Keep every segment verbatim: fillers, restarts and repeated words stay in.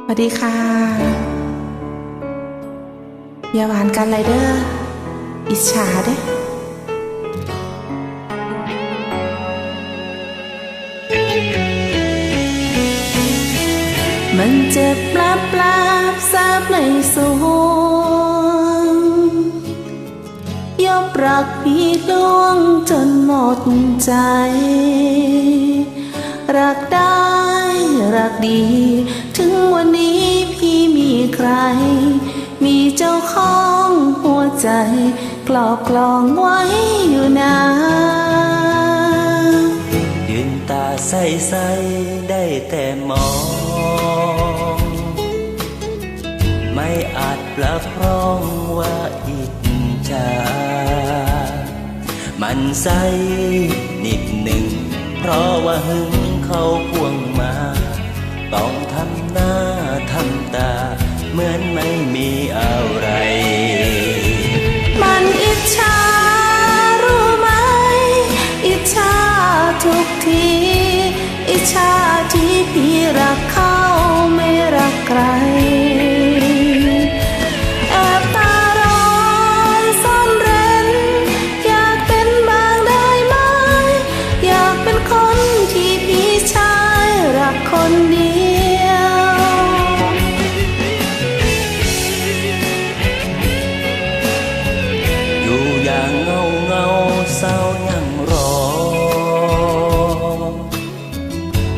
สวัสดีค่ะ อย่าหวานกันเลยเด้อ อิจฉาเด้ มันเจ็บแปลบๆ แสบในสวง ยบรักพี่ล่วงจนหมดใจ รักได้รักดี ถึงวันนี้พี่มีใคร มีเจ้าของหัวใจ ครอบครองไว้อยู่นา ยืนตาใสๆ ได้แต่มอง ไม่อาจประพร่องว่าอิจฉา มันไส้นิดหนึ่ง เพราะว่าหึงเขาพวงมา ต้องทำหน้าทำตา เหมือนไม่มีอะไร มันอิจฉารู้ไหม อิจฉาทุกที อิจฉาที่พี่รักเขาไม่รักใคร แอบตาร้อนซ่อนเร้น อยากเป็นบ้างได้ไหม อยากเป็นคนที่พี่ชายรักคนเดียว อยู่อย่างเหงาเหงาๆ เศร้ายังรอ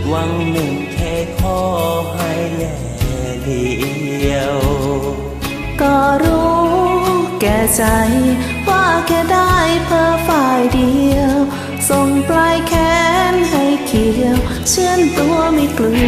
หวังหนึ่งแค่ขอให้แลเดียว ก็รู้แก่ใจ ว่าแค่ได้เพียงฝ่ายเดียว ส่งปลายแขนให้เขียว เชื่อนตัวไม่กลัว